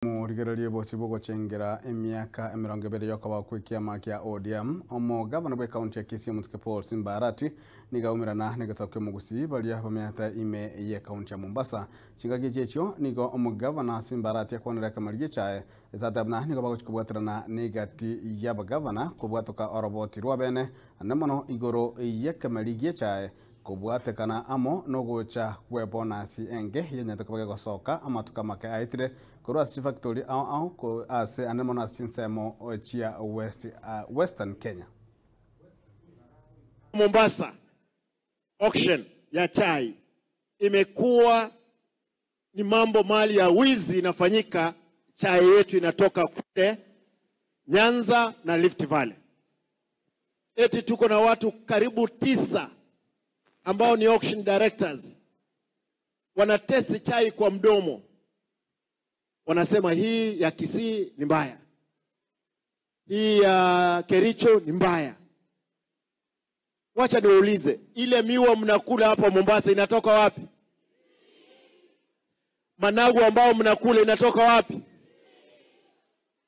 Murigererie bosi bogochengera emiaka emirongo ebere yokoba kwikiama kia ODM omo governor bwe county ya Kisii Munsike Paul Simba Arati nigaumirana nigatokyo mugusi balia bamyata ime ye county ya Mombasa chingaki checho nigo omo governor Simba Arati akonera kamarige chae ezatabna nigo bagochikobwaterana nigati ya governor kobwatoka oroboti rwabene anemono igoro ye kamarige chae kobwatekana amo nogocha kwebonasi enge yenyete kobage gosoka amatuka make aitire korwa ase factory ao ao ko ase anemono ase chinsemo chia West Western Kenya. Mombasa auction ya chai imekuwa ni mambo mali ya wizi inafanyika. Chai yetu inatoka kule Nyanza na Rift Valley. Eti tuko na watu karibu 9 ambao ni auction directors, wanatest chai kwa mdomo, wanasema hii ya Kisii ni mbaya, hii ya Kericho ni mbaya. Wacha niulize, ile miwa mnakula hapa Mombasa inatoka wapi? Managu ambao mnakula inatoka wapi?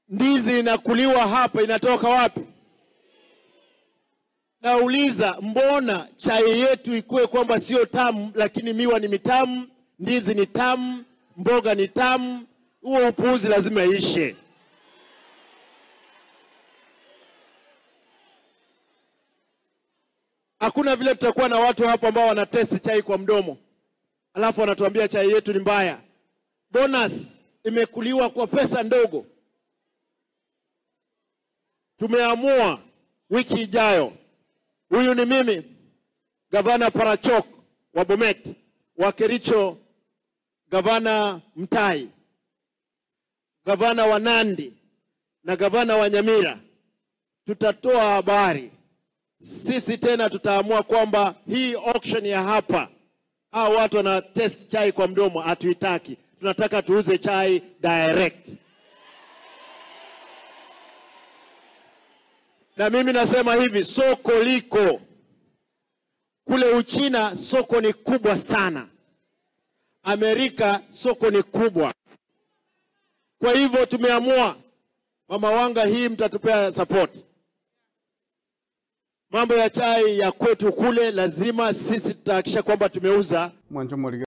Ndizi inakuliwa hapa inatoka wapi? Nauliza, mbona chai yetu ikue kwamba sio tamu, lakini miwa ni mitamu, ndizi ni tamu, mboga ni tamu? Huo upuuzi lazima ishe. Hakuna vile tutakuwa na watu hapo ambao wanatest chai kwa mdomo alafu wanatuambia chai yetu ni mbaya. Bonus imekuliwa kwa pesa ndogo. Tumeamua wiki ijayo, huyu ni mimi, Gavana Parachok wa Bomet, wa Kericho Gavana Mtai, Gavana wa Nandi na Gavana wa Nyamira, tutatoa habari. Sisi tena tutaamua kwamba hii auction ya hapa, hao watu wana test chai kwa mdomo, hatuitaki. Tunataka tuuze chai direct. Na mimi nasema hivi, soko liko kule Uchina, soko ni kubwa sana. Amerika soko ni kubwa. Kwa hivyo tumeamua, Mama Wanga, hii mtatupea support. Mambo ya chai ya kwetu kule lazima sisi tutahakikisha kwamba tumeuza.